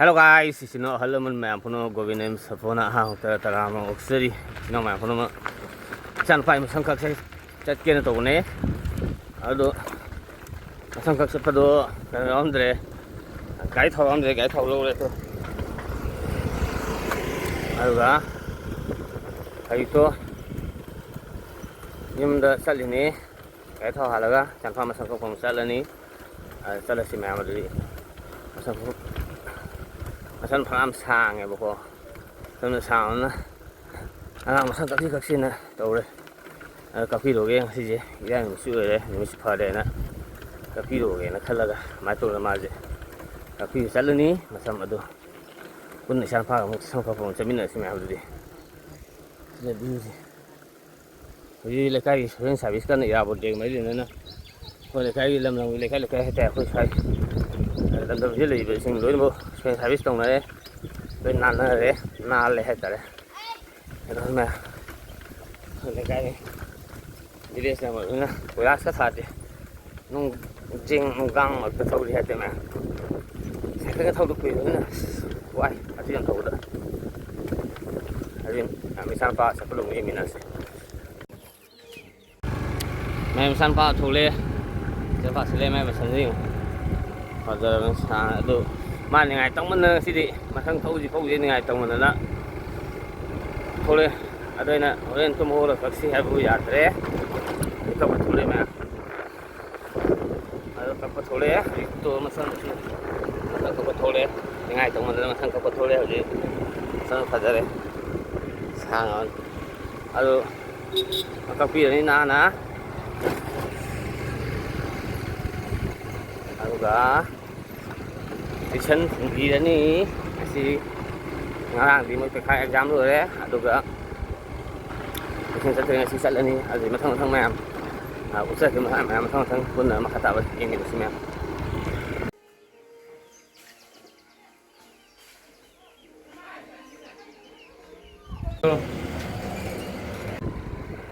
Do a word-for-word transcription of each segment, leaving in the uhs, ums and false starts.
Hello guys, ꯏꯆꯤꯟ ꯏꯅꯥꯎ ꯑꯍꯜ ꯂꯃꯟ ꯃꯌꯥꯝ ꯄꯨꯝꯅꯃꯛ, ꯒꯣꯕꯤꯟ ꯑꯦꯝ ꯁꯐꯣꯅ ꯑꯍꯥꯡꯕ ꯇꯔꯥ ꯇꯔꯥ ꯑꯃ ꯑꯣꯛꯆꯔꯤ꯫ ꯏꯆꯤꯟ ꯏꯅꯥꯎ ꯃꯌꯥꯝ ꯄꯨꯝꯅꯃꯛ, ꯏꯆꯥꯅꯨꯄꯥꯒꯤ ꯃꯁꯝ ꯀꯛꯁꯦ ꯆꯠꯀꯦꯅ ꯇꯧꯕꯅꯦ꯫ ꯑꯗꯣ ꯃꯁꯝ ꯀꯛ ꯆꯠꯄꯗꯣ ꯀꯩꯅꯣ ꯌꯥꯎꯔꯝꯗ꯭ꯔꯦ, ꯒꯥꯔꯤ ꯊꯥꯎ ꯌꯥꯎꯔꯝꯗ꯭ꯔꯦ, ꯒꯥꯔꯤ ꯊꯥꯎ ꯂꯧꯔꯦ꯫ ꯑꯗꯣ ꯑꯗꯨꯒ ꯍꯧꯖꯤꯛꯇꯣ ꯌꯨꯝꯗ ꯆꯠꯂꯤꯅꯤ꯫ ꯒꯥꯔꯤ ꯊꯥꯎ ꯍꯥꯜꯂꯒ ꯆꯥꯟꯐꯥ ꯃꯁꯝ ꯀꯛꯄ ꯑꯃꯨꯛ ꯆꯠꯂꯅꯤ꯫ ꯑꯗ ꯆꯠꯂꯁꯤ ꯃꯌꯥꯝ꯫ ꯑꯗꯨꯗꯤ ꯃꯁꯝ, ꯃꯁꯝ ꯐꯅꯌꯥꯝ ꯁꯥꯡꯉꯦꯕꯀꯣ꯫ ꯃꯁꯝꯗꯣ ꯁꯥꯡꯕꯅꯤꯅ ꯑꯉꯥꯡ ꯃꯁꯝ ꯀꯛꯁꯤ ꯀꯛꯁꯤꯅ ꯇꯧꯔꯦ꯫ ꯑꯗ ꯀꯛꯄꯤꯔꯨꯒꯦ, ꯉꯁꯤꯁꯦ ꯏꯔꯥꯏ ꯅꯨꯃꯤꯠꯁꯨ ꯑꯣꯏꯔꯦ, ꯅꯨꯃꯤꯠꯁꯨ ꯐꯔꯦꯅ ꯀꯛꯄꯤꯔꯨꯒꯦꯅ ꯈꯜꯂꯒ ꯑꯗꯨꯃꯥꯏꯅ ꯇꯧꯗꯅ ꯃꯥꯁꯦ ꯀꯛꯄꯤꯕ ꯆꯠꯂꯅꯤ꯫ ꯃꯁꯝ ꯑꯗꯨ ꯄꯨꯟꯅ ꯏꯆꯥꯅꯨꯄꯥꯒ ꯑꯃꯨꯛ ꯁꯝ ꯀꯛꯄ ꯑꯃꯨꯛ ꯆꯠꯃꯤꯟꯅꯔꯁꯤ ꯃꯌꯥꯝ꯫ ꯑꯗꯨꯗꯤ ꯁꯤꯅ ꯚ꯭ꯌꯨꯁꯦ꯫ ꯍꯧꯖꯤꯛ ꯂꯩꯀꯥꯏꯒꯤ ꯁꯣꯁꯦꯜ ꯁꯥꯔꯚꯤꯁ ꯀꯟꯅ ꯏꯔꯥꯕꯣꯠ ꯗꯦꯒ ꯃꯔꯤ ꯂꯩꯅꯅ ꯑꯩꯈꯣꯏ ꯂꯩꯀꯥꯏꯒꯤ ꯂꯝ ꯂꯝꯒꯤ ꯂꯩꯀꯥꯏ ꯂꯩꯀꯥꯏ ꯍꯥꯏꯇꯥꯔꯦ, ꯑꯩꯈꯣꯏ ꯁ꯭ꯋꯥꯏ ꯂꯝꯗꯝꯁꯤꯗ ꯂꯩꯔꯤꯕꯁꯤꯡ ꯂꯣꯏꯅꯃꯛ ꯁꯣꯁꯦꯜ ꯁꯥꯔꯚꯤꯁ ꯇꯧꯅꯔꯦ, ꯂꯣꯏ ꯅꯥꯟꯅꯔꯦ, ꯅꯥꯜꯂꯦ ꯍꯥꯏꯇꯥꯔꯦ꯫ ꯑꯗꯨꯅ ꯑꯩꯈꯣꯏ ꯂꯩꯀꯥꯏꯒꯤ ꯚꯤꯂꯦꯖꯅ ꯑꯣꯏꯕꯅꯤꯅ ꯀꯣꯏꯂꯥꯁꯀ ꯊꯥꯗꯦ꯫ ꯅꯨꯡ, ꯆꯤꯡ ꯅꯨꯡꯒꯥꯡ ꯃꯔꯛꯇ ꯊꯧꯔꯤ ꯍꯥꯏꯇꯥꯔꯦ ꯃꯌꯥꯝ꯫ ꯁꯥꯏꯀꯜꯒ ꯊꯧꯗ ꯀꯨꯏꯔꯕꯅꯤꯅ ꯑꯁ ꯋꯥꯏ ꯑꯗꯨ ꯌꯥꯝ ꯊꯧꯕꯗ꯫ ꯑꯗꯨ ꯃꯌꯥꯝ ꯏꯆꯥꯅꯨꯄꯥ ꯁꯥꯏꯀꯜ ꯂꯧꯕ ꯌꯦꯡꯃꯤꯟꯅꯁꯦ꯫ ꯃꯌꯥꯝ ꯃꯆꯥꯅꯨꯄꯥ ꯊꯣꯛꯂꯛꯑꯦ꯫ ꯏꯆꯥꯅꯨꯄꯥ ꯁꯤꯜꯂꯦ ꯃꯌꯥꯝ ꯃꯁꯝꯁꯦ ꯌꯦꯡꯉꯨ꯫ ꯐꯖꯔꯕꯅꯤ ꯁꯥꯡꯅ꯫ ꯑꯗꯨ ꯃꯥ ꯅꯤꯡꯉꯥꯏ ꯇꯧꯃꯟꯗꯅ ꯉꯁꯤꯗꯤ ꯃꯊꯪ ꯊꯧꯁꯤ ꯊꯧꯁꯤ ꯅꯤꯡꯉꯥꯏ ꯇꯧꯃꯟꯗꯅ ꯊꯣꯛꯂꯛꯑꯦ꯫ ꯑꯗꯣ ꯑꯩꯅ ꯍꯣꯔꯦꯟ ꯇꯨꯝ ꯍꯧꯒꯠꯂꯒ ꯀꯛꯁꯤ ꯍꯥꯏꯕꯕꯨ ꯌꯥꯗ꯭ꯔꯦ꯫ ꯃꯤꯀꯞ ꯊꯣꯛꯂꯛꯑꯦ ꯃꯌꯥꯝ꯫ ꯑꯗꯣ ꯀꯛꯄ ꯊꯣꯛꯂꯛꯑꯦ꯫ ꯍꯧꯖꯤꯛꯇꯣ ꯃꯁꯝ, ꯃꯁꯝ ꯀꯛꯄ ꯊꯣꯛꯂꯛꯑꯦ꯫ ꯅꯤꯡꯉꯥꯏ ꯇꯧꯃꯟꯗꯅ ꯃꯁꯝ ꯀꯛꯄ ꯊꯣꯛꯂꯛꯑꯦ ꯍꯧꯖꯤꯛ꯫ ꯃꯁꯝ ꯐꯖꯔꯦ꯫ ꯁꯥꯡꯉꯕꯅꯤ꯫ ꯑꯗꯨ ꯀꯛꯄꯤꯔꯅꯤ ꯅꯥꯟꯅ꯫ ꯑꯗꯨꯒ ꯇꯨꯏꯁꯟ ꯊꯤꯟꯕꯤꯔꯅꯤ꯫ ꯉꯁꯤ, ꯉꯔꯥꯡꯗꯤ ꯃꯣꯏ ꯄꯩꯈꯥ ꯑꯦꯛꯖꯥꯝ ꯂꯣꯏꯔꯦ꯫ ꯑꯗꯨꯒ ꯇꯨꯏꯁꯟ ꯆꯠꯇ꯭ꯔꯦ, ꯉꯁꯤ ꯆꯠꯂꯅꯤ꯫ ꯑꯗꯨꯗꯤ ꯃꯊꯪ ꯃꯊꯪ ꯃꯌꯥꯝ, ꯑ, ꯎꯠꯆꯔꯛꯀꯦ꯫ ꯃꯊꯪ ꯃꯌꯥꯝ ꯃꯊꯪ ꯃꯊꯪ ꯄꯨꯟꯅ ꯃꯈꯥ ꯇꯥꯕ ꯌꯦꯡꯃꯤꯟꯅꯁꯤ ꯃꯌꯥꯝ꯫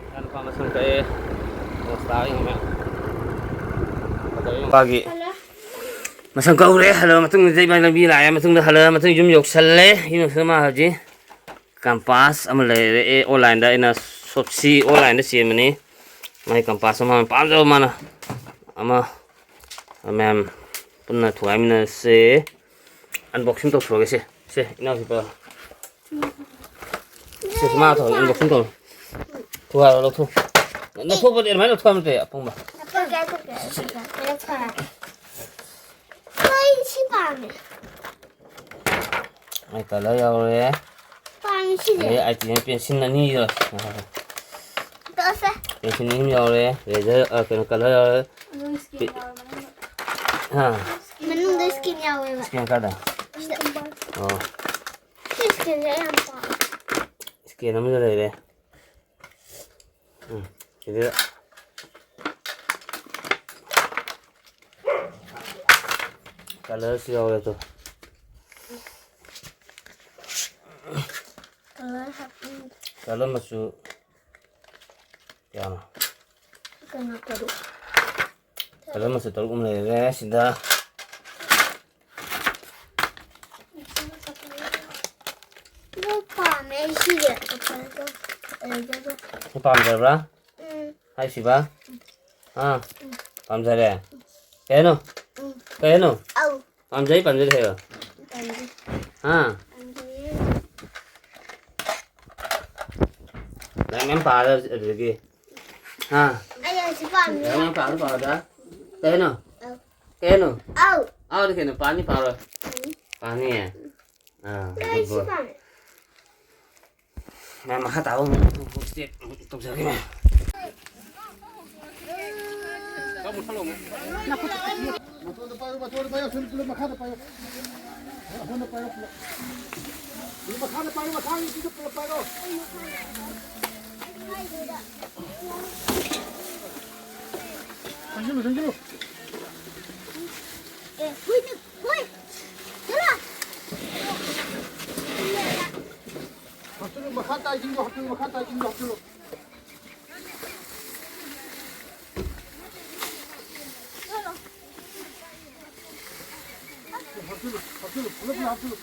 ꯏꯆꯥꯅꯨꯄꯥ ꯃꯁꯝ ꯀꯛꯑꯦ꯫ ꯃꯁꯇꯥ ꯌꯦꯡꯉꯣ ꯃꯌꯥꯝ꯫ ꯐꯖꯔꯦ ꯅꯨꯄꯥꯒꯤ꯫ ꯃꯁꯝ ꯀꯛꯎꯔꯦ꯫ ꯍꯜꯂꯛꯑ ꯃꯇꯨꯡꯗ ꯏꯕꯥꯅꯤ ꯂꯝꯕꯤ ꯂꯥꯛꯑꯦ꯫ ꯃꯇꯨꯡꯗ ꯍꯜꯂꯛꯑ ꯃꯇꯨꯡ ꯌꯨꯝ ꯌꯧꯁꯜꯂꯦ꯫ ꯌꯨꯝ ꯌꯧꯁꯜꯂ ꯃꯥ ꯍꯧꯖꯤꯛ ꯀꯝꯄꯥꯁ ꯑꯃ ꯂꯩꯔꯛꯑꯦ ꯑꯣꯟꯂꯥꯏꯟꯗ꯫ ꯑꯩꯅ ꯁꯣꯞꯁꯤ ꯑꯣꯟꯂꯥꯏꯟꯗ ꯆꯦꯟꯕꯅꯤ꯫ ꯃꯥꯏ ꯀꯝꯄꯥꯁ ꯑꯃ ꯄꯥꯝꯖꯕ ꯃꯥꯅ ꯑꯃ ꯃꯌꯥꯝ ꯄꯨꯟꯅ ꯊꯨꯒꯥꯏꯃꯤꯟꯅꯁꯦ꯫ ꯑꯟꯕꯣꯛꯁꯤꯡ ꯇꯧꯊꯣꯛꯑꯒꯦ꯫ ꯁꯦ, ꯁꯦ, ꯏꯅꯥꯎꯁꯤ ꯄꯥꯏꯌꯣ꯫ ꯁꯦ, ꯁꯦ, ꯃꯥ ꯇꯧꯍꯜꯂꯣ, ꯑꯟꯕꯣꯛꯁꯤꯡ ꯇꯧꯍꯜꯂꯣ꯫ ꯊꯨꯒꯥꯏꯔꯣ, ꯂꯧꯊꯣꯛ-, ꯂꯧꯊꯣꯛꯄꯗꯤ ꯑꯗꯨꯃꯥꯏꯅ ꯂꯧꯊꯣꯛꯄ ꯅꯠꯇꯦ, ꯑꯄꯪꯕ꯫ ꯂꯧꯊꯣꯛꯀꯦ, ꯂꯧꯊꯣꯛꯀꯦ, ꯂꯧꯊꯣꯛꯀꯦ, ꯂꯧꯊꯣꯛꯀꯦ꯫ ꯑꯩ ꯁꯤ ꯄꯥꯝꯃꯦ꯫ ꯑꯩ ꯀꯂꯔ ꯌꯥꯎꯔꯦ꯫ ꯄꯥꯝꯃꯤ ꯁꯤꯁꯦ꯫ ꯑꯗꯩ ꯑꯥꯏꯇꯦꯝ ꯄꯦꯟꯁꯤꯜ ꯑꯅꯤ ꯌꯥꯎꯔꯦ꯫ ꯇꯣꯛꯑꯁꯦ꯫ ꯄꯦꯟꯁꯤꯜ ꯑꯅꯤ ꯑꯃ ꯌꯥꯎꯔꯦ꯫ ꯔꯦꯖꯔ, ꯑ, ꯀꯩꯅꯣ, ꯀꯂꯔ ꯌꯥꯎꯔꯦ꯫ ꯑꯗꯨꯒ ꯁ꯭ꯀꯦꯟ ꯄꯤ-, ꯌꯥꯎꯔꯕꯅꯤꯅ꯫ ꯍꯥ? ꯃꯅꯨꯡꯗ ꯁ꯭ꯀꯦꯟ ꯌꯥꯎꯋꯦꯕ꯫ ꯁ꯭ꯀꯦꯟ ꯀꯥꯏꯗ? ꯁꯤꯗ꯫ ꯑꯣ꯫ ꯁꯤ ꯁ꯭ꯀꯦꯟꯁꯦ ꯑꯩ ꯌꯥꯝ ꯄꯥꯝꯃꯦ꯫ ꯁ꯭ꯀꯦꯟ ꯑꯃꯁꯨ ꯂꯩꯔꯦ꯫ ꯎꯝ, ꯁꯤꯗ ꯀꯂꯔꯁꯨ ꯌꯥꯎꯔꯦ ꯑꯗꯣ꯫ ꯀꯂꯔ ꯍꯥꯞꯄꯤꯌꯨ꯫ ꯀꯂꯔ ꯃꯆꯨ ꯀꯌꯥꯅꯣ? ꯀꯩꯅꯣ, ꯇꯔꯨꯛ꯫ ꯀꯂꯔ ꯃꯆꯨ ꯇꯔꯨꯛ ꯑꯃ ꯂꯩꯔꯦ ꯁꯤꯗ꯫ ꯑꯗꯨ ꯄꯥꯝꯃꯦ ꯑꯩ ꯁꯤꯁꯦ꯫ ꯀꯂꯔꯗꯣ, ꯀꯂꯔꯗꯣ꯫ ꯁꯤ ꯄꯥꯝꯖꯕ꯭ꯔꯥ? ꯎꯝ꯫ ꯍꯥꯏꯁꯤꯕ? ꯑꯥ, ꯄꯥꯝꯖꯔꯦ꯫ ꯀꯩ ꯍꯥꯏꯅꯣ? ꯎꯝ꯫ ꯀꯩ ꯍꯥꯏꯅꯣ? ꯑꯧ꯫ ꯄꯥꯝꯖꯩ, ꯄꯥꯝꯖꯗꯦ ꯍꯥꯏꯌꯣ꯫ ꯄꯥꯝꯖꯩ꯫ ꯍꯥ? ꯄꯥꯝꯖꯩꯌꯦ꯫ ꯂꯥꯏꯔꯤꯛ ꯃꯌꯥꯝ ꯄꯥꯔ ꯑꯗꯨꯗꯒꯤ꯫ ꯍꯥ? ꯑꯩ ꯑꯁꯤ ꯄꯥꯝꯃꯤ꯫ ꯂꯥꯏꯔꯤꯛ ꯃꯌꯥꯝ ꯄꯥꯔ ꯄꯥꯔꯗ꯫ ꯀꯩ ꯍꯥꯏꯅꯣ? ꯑꯧ꯫ ꯀꯩ ꯍꯥꯏꯅꯣ? ꯑꯧ꯫ ꯑꯧꯗꯤ ꯀꯩꯅꯣ? ꯄꯥꯅꯤ ꯄꯥꯔꯣꯏ? ꯄꯥꯅꯤ꯫ ꯄꯥꯅꯤꯌꯦ? ꯑꯥ, ꯑꯩ good ꯁꯤ boy꯫ ꯄꯥꯝꯃꯤ꯫ ꯃꯌꯥꯝ ꯃꯈꯥ ꯇꯥꯕ ꯑꯃꯨꯛ step ꯑꯃꯨꯛ ꯇꯧꯖꯔꯒꯦ, ꯃꯌꯥꯝ꯫ ꯃꯇꯣꯟꯗ ꯄꯥꯏꯌꯨ, ꯃꯇꯣꯟꯗ ꯄꯥꯏꯌꯨ, ꯁꯨꯝ ꯄꯨꯂꯞ ꯃꯈꯥꯗ ꯄꯥꯏꯌꯨ꯫ ꯃꯈꯥꯗ ꯄꯥꯏꯌꯨ, ꯃꯈꯥꯒꯤꯁꯤꯗ ꯄꯨꯂꯞ ꯄꯥꯏꯔꯣ꯫ ꯆꯪꯁꯤꯜꯂꯨ, ꯆꯪꯁꯤꯜꯂꯨ꯫ ꯑꯦ, ꯍꯨꯏꯅ, ꯍꯨꯏ! ꯆꯠꯂꯣ! ꯍꯥꯞꯆꯤꯜꯂꯨ, ꯃꯈꯥ ꯇꯥꯏꯁꯤꯡꯗꯣ ꯍꯥꯞꯆꯤꯜꯂꯨ, ꯃꯈꯥ ꯇꯥꯏꯁꯤꯡꯗꯣ ꯍꯥꯞꯆꯤꯜꯂꯨ꯫ ꯆꯠꯂꯣ! ꯄꯨꯂꯞ ꯄꯨꯂꯞ ꯍꯥꯞꯆꯤꯜꯂꯨ꯫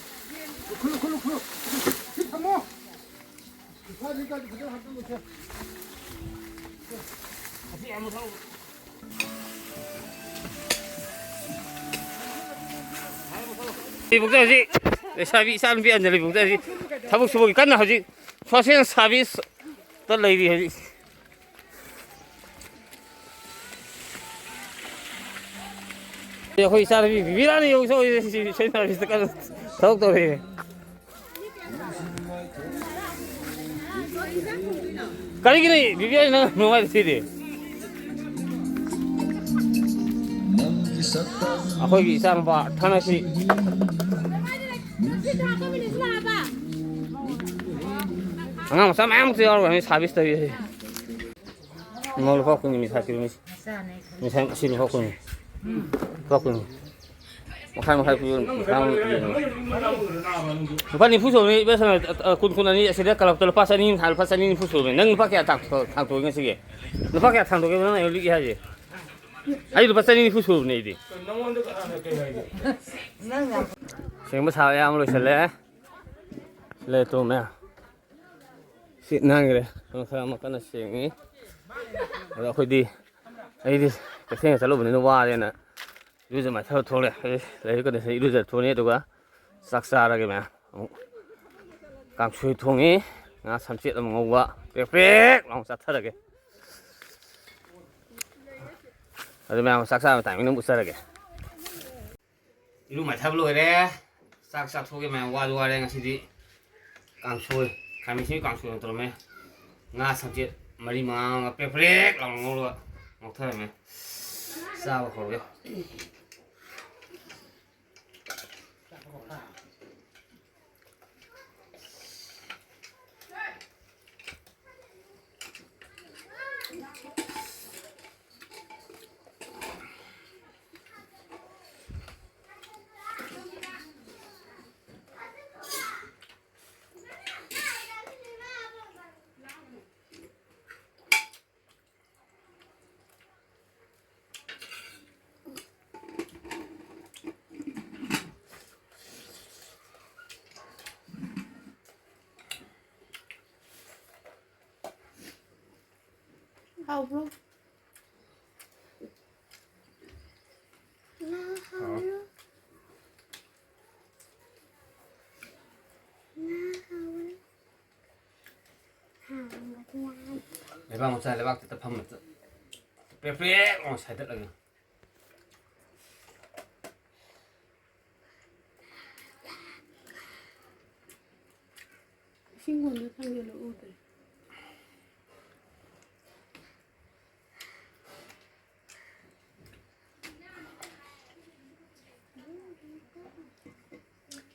ꯈꯨꯜꯂꯨ, ꯈꯨꯜꯂꯨ, ꯈꯨꯜꯂꯨ꯫ ꯁꯤ ꯊꯝꯃꯣ꯫ ꯏꯁꯥꯁꯤ ꯀꯥꯗꯤ ꯐꯖꯅ ꯍꯥꯞꯆꯤꯜꯂꯨꯁꯦ꯫ ꯂꯩꯕꯨꯡꯇ ꯍꯧꯖꯤꯛ ꯂꯩꯁꯥꯕꯤ ꯏꯆꯥꯅꯨꯄꯤ ꯑꯟꯖꯂꯤꯕꯨꯡꯇ ꯍꯧꯖꯤꯛ ꯊꯕꯛ ꯁꯨꯕꯒꯤ ꯀꯟꯅ ꯍꯧꯖꯤꯛ ꯁꯣꯁꯦꯜ ꯁꯥꯔꯚꯤꯁꯇ ꯂꯩꯔꯤ ꯍꯧꯖꯤꯛ꯫ ꯑꯩꯈꯣꯏ ꯏꯆꯥꯅꯨꯄꯤ ꯕꯤꯕꯤꯔꯥꯅꯤ ꯌꯧ ꯁꯣꯏ-, ꯁꯤ ꯁꯣꯏꯅ ꯀꯟꯅ ꯊꯕꯛ ꯇꯧꯔꯤ꯫ ꯀꯔꯤꯒꯤꯅꯣ ꯕꯤꯕꯤꯔꯥꯅꯤ ꯅꯪ ꯅꯨꯡꯉꯥꯏꯔꯤꯁꯤꯗꯤ? ꯑꯩꯈꯣꯏꯒꯤ ꯏꯆꯥꯅꯨꯄꯥ ꯊꯥꯅꯁꯤ꯫ ꯑꯉꯥꯡ ꯃꯆꯥ ꯃꯌꯥꯝ ꯑꯃꯁꯨ ꯌꯥꯎꯔꯒꯅꯤ ꯁꯥꯔꯚꯤꯁ ꯇꯧꯔꯤꯁꯦ꯫ ꯏꯃꯥ ꯂꯨꯄꯥ ꯀꯨꯟꯒꯤ ꯃꯤꯊꯥꯏ ꯄꯤꯔꯝꯃꯤꯁꯦ꯫ ꯃꯤꯊꯥꯏ ꯑꯁꯤ ꯂꯨꯄꯥ ꯀꯨꯟ꯫ ꯂꯨꯄꯥ ꯀꯨꯟ꯫ ꯃꯈꯥꯏ ꯃꯈꯥꯏ ꯄꯤꯌꯨ, ꯃꯈꯥꯏ ꯑꯃ ꯄꯤꯌꯨ꯫ ꯂꯨꯄꯥ ꯅꯤꯐꯨ ꯁꯨꯕꯅꯤ, ꯏꯕꯦꯝ ꯁꯅꯥ, ꯑ, ꯀꯨꯟ, ꯀꯨꯟ ꯑꯅꯤ, ꯑꯁꯤꯗ ꯀꯂꯞꯇ ꯂꯨꯄꯥ ꯆꯅꯤ, ꯂꯨꯄꯥ ꯆꯅꯤ ꯅꯤꯐꯨ ꯁꯨꯕꯅꯤ꯫ ꯅꯪ ꯂꯨꯄꯥ ꯀꯌꯥ ꯊꯥꯡ-, ꯊꯥꯡꯇꯣꯛꯏ ꯉꯁꯤꯒꯤ? ꯂꯨꯄꯥ ꯀꯌꯥ ꯊꯥꯡꯇꯣꯛꯀꯦ ꯅꯪ ꯑꯩꯉꯣꯟꯗ ꯂꯤꯛꯑꯦ ꯍꯥꯏꯁꯦ? ꯑꯩ ꯂꯨꯄꯥ ꯆꯅꯤ ꯅꯤꯐꯨ ꯁꯨꯕꯅꯦ ꯑꯩꯗꯤ꯫ ꯁꯦꯡꯕ ꯁꯥꯕ ꯑꯌꯥꯝꯕ ꯂꯣꯏꯁꯤꯜꯂꯦ꯫ ꯂꯩ ꯇꯨꯝꯃꯦ꯫ ꯁꯤ ꯅꯥꯟꯈ꯭ꯔꯦ꯫ ꯈꯔ ꯑꯃ ꯀꯟꯅ ꯁꯦꯡꯉꯤ꯫ ꯑꯗꯣ ꯑꯩꯈꯣꯏꯗꯤ, ꯑꯩꯗꯤ ꯀꯩꯊꯦꯜ ꯆꯠꯂꯨꯕꯅꯤꯅ ꯋꯥꯔꯦꯅ ꯏꯔꯨꯖ ꯃꯥꯏꯊꯔ ꯊꯣꯛꯂꯦ꯫ ꯑꯩ ꯂꯩꯔꯛ ꯀꯗꯁꯨ ꯏꯔꯨꯖ ꯊꯣꯛꯑꯅꯤ, ꯑꯗꯨꯒ ꯆꯥꯛ ꯆꯥꯔꯒꯦ ꯃꯌꯥꯝ꯫ ꯑꯃꯨꯛ ꯀꯥꯡꯁꯣꯏ ꯊꯣꯡꯉꯤ, ꯉꯥ ꯁꯝꯆꯦꯠ ꯑꯃ ꯉꯧꯕ, ꯄ꯭ꯔꯦꯛ ꯄ꯭ꯔꯦꯛ ꯂꯥꯎꯅ ꯆꯥꯊꯔꯒꯦ꯫ ꯑꯗꯨ ꯃꯌꯥꯝ ꯆꯥꯛ ꯆꯥꯕ ꯇꯥꯏꯃꯤꯡꯗ ꯑꯃꯨꯛ ꯎꯠꯆꯔꯒꯦ꯫ ꯏꯔꯨ ꯃꯥꯏꯊꯕ ꯂꯣꯏꯔꯦ꯫ ꯆꯥꯛ ꯆꯥꯊꯣꯛꯑꯒꯦ ꯃꯌꯥꯝ, ꯋꯥꯁꯨ ꯋꯥꯔꯦ ꯉꯁꯤꯗꯤ꯫ ꯀꯥꯡꯁꯣꯏ, ꯈꯥꯃꯦꯟ ꯑꯁꯤꯟꯕꯤ ꯀꯥꯡꯁꯣꯏ ꯑꯣꯏꯅ ꯇꯧꯔꯝꯃꯦ꯫ ꯉꯥ ꯁꯝꯆꯦꯠ ꯃꯔꯤ ꯃꯉꯥ ꯑꯃꯒ ꯄ꯭ꯔꯦꯛ ꯄ꯭ꯔꯦꯛ ꯂꯥꯎꯅ ꯉꯧꯔꯒ ꯉꯧꯊꯔꯝꯃꯦ꯫ ꯆꯥꯕ ꯍꯧꯔꯒꯦ꯫ ꯍꯥꯎꯕ꯭ꯔꯣ? ꯉꯥ ꯍꯥꯎꯕ꯭ꯔꯣ? ꯉꯥ ꯍꯥꯎꯕ꯭ꯔꯣ? ꯍꯥꯎꯕ꯭ꯔꯣ? ꯂꯩꯕꯥꯛ ꯃꯆꯥ, ꯂꯩꯕꯥꯛꯇ ꯐꯝꯕ ꯄ꯭ꯔꯦꯛ ꯄ꯭ꯔꯦꯛ ꯂꯥꯎꯅ ꯁꯥꯏꯗꯠꯂꯒ꯫ ꯏꯁꯤꯡ ꯀꯣꯟꯗ ꯊꯥꯡꯖꯜꯂꯛꯎꯗ꯭ꯔꯦ꯫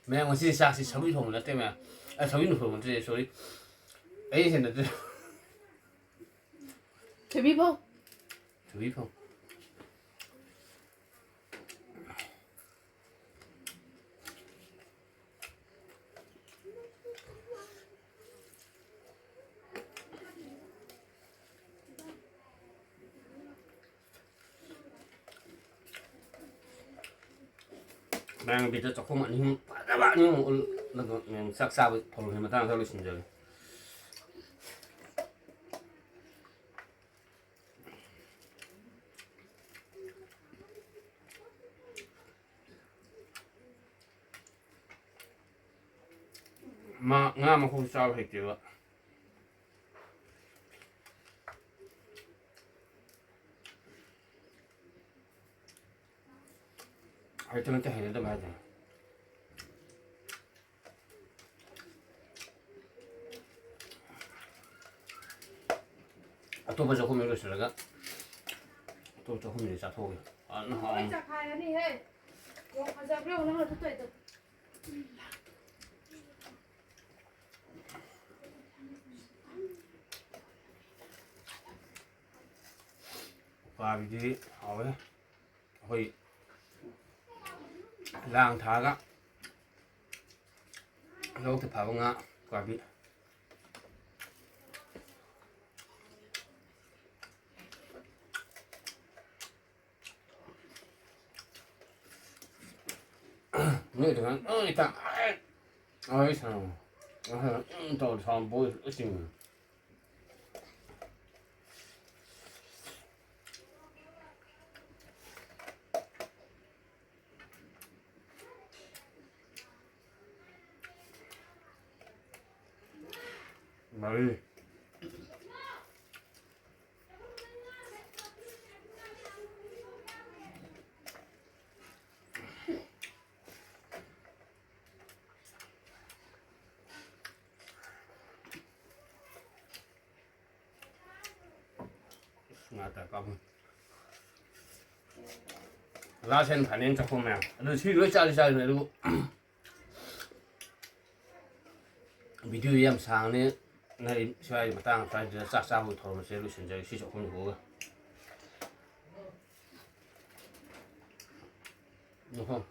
ꯃꯌꯥꯝ, ꯉꯁꯤ ꯆꯥꯛꯁꯤ ꯁꯧꯒ꯭ꯔꯤ ꯊꯣꯡꯕ ꯅꯠꯇꯦ, ꯃꯌꯥꯝ꯫ ꯑꯦ, ꯁꯧꯒ꯭ꯔꯤ ꯊꯣꯡꯕ ꯅꯠꯇꯦ, ꯁꯣꯔꯤ꯫ ꯑꯩ ꯁꯦꯟꯅꯗꯦ꯫ ꯊꯣꯏꯕꯤ ꯐꯧ꯫ ꯊꯣꯏꯕꯤ ꯐꯧ꯫ ꯃꯌꯥꯡꯕꯤꯗ ꯆꯥꯛꯈꯨꯝ ꯑꯅꯤ ꯑꯍꯨꯝ ꯐꯖꯕ ꯑꯅꯤ ꯑꯍꯨꯝ ꯎꯠꯂꯒ ꯃꯌꯥꯝ ꯆꯥꯛ ꯆꯥꯕ ꯊꯧꯔꯝꯒꯤ ꯃꯇꯥꯡꯗ ꯂꯣꯏꯁꯤꯟꯖꯔꯒꯦ꯫ ꯃꯥ ꯉꯥ ꯃꯈꯣꯡ ꯆꯥꯕ ꯍꯩꯇꯦꯕ꯫ ꯍꯩꯇꯕ ꯅꯠꯇꯦ, ꯍꯩꯅꯗꯕ ꯍꯥꯏꯇꯥꯔꯦ꯫ ꯑꯇꯣꯞꯄ ꯆꯥꯛꯈꯨꯝꯗ ꯂꯣꯏꯁꯤꯜꯂꯒ ꯑꯇꯣꯞꯄ ꯆꯥꯛꯈꯨꯝꯗ ꯆꯥꯊꯣꯛꯑꯒꯦ꯫ ꯐꯖꯅ ꯍꯥꯎꯅ꯫ ꯂꯣꯏ ꯆꯈꯥꯏꯔꯅꯤꯍꯦ꯫ ꯌꯦꯡꯉꯣ, ꯐꯖꯕ꯭ꯔꯥ ꯌꯦꯡꯉꯣ ꯅꯪ ꯑꯗꯨ ꯇꯧꯔꯤꯗꯣ꯫ ꯎꯀꯥꯕꯤꯗꯤ ꯍꯥꯎꯋꯦ꯫ ꯑꯩꯈꯣꯏ ꯂꯥꯡ ꯊꯥꯛꯑꯒ ꯂꯧꯕꯨꯛꯇ ꯐꯥꯕ ꯉꯥ ꯎꯀꯥꯕꯤ꯫ ꯅꯣꯏ ꯑꯗꯨꯃꯥꯏꯅ ꯂꯣꯏ ꯇꯥ-, ꯑꯩ ꯁꯥꯎ-, ꯎꯝ ꯇꯧꯔ ꯁꯥꯎꯟ ꯕꯣꯏ ꯂꯣꯏ ꯆꯤꯡꯉꯤ꯫ ꯃꯔꯤ꯫ ꯉꯥ ꯇꯔꯥ ꯀꯥꯞꯄꯨ꯫ Last and final ꯆꯥꯛꯈꯨꯝ ꯃꯌꯥꯝ꯫ ꯑꯗꯨ ꯁꯤ ꯂꯣꯏ ꯆꯥꯗꯤ ꯆꯥꯗꯣꯏꯅꯦ, ꯑꯗꯨꯕꯨ video ꯌꯥꯝ ꯁꯥꯡꯉꯅꯤ꯫ ꯑꯩ ꯁ꯭ꯋꯥꯏ ꯃꯇꯥꯡ ꯁ꯭ꯋꯥꯏꯗ ꯆꯥꯛ ꯆꯥꯕꯒꯤ ꯊꯧꯔꯝ ꯑꯁꯦ ꯂꯣꯏꯁꯤꯟꯖꯔꯒꯦ, ꯁꯤ ꯆꯥꯛꯈꯨꯝ ꯍꯣꯜꯒ꯫ ꯃꯐꯝ꯫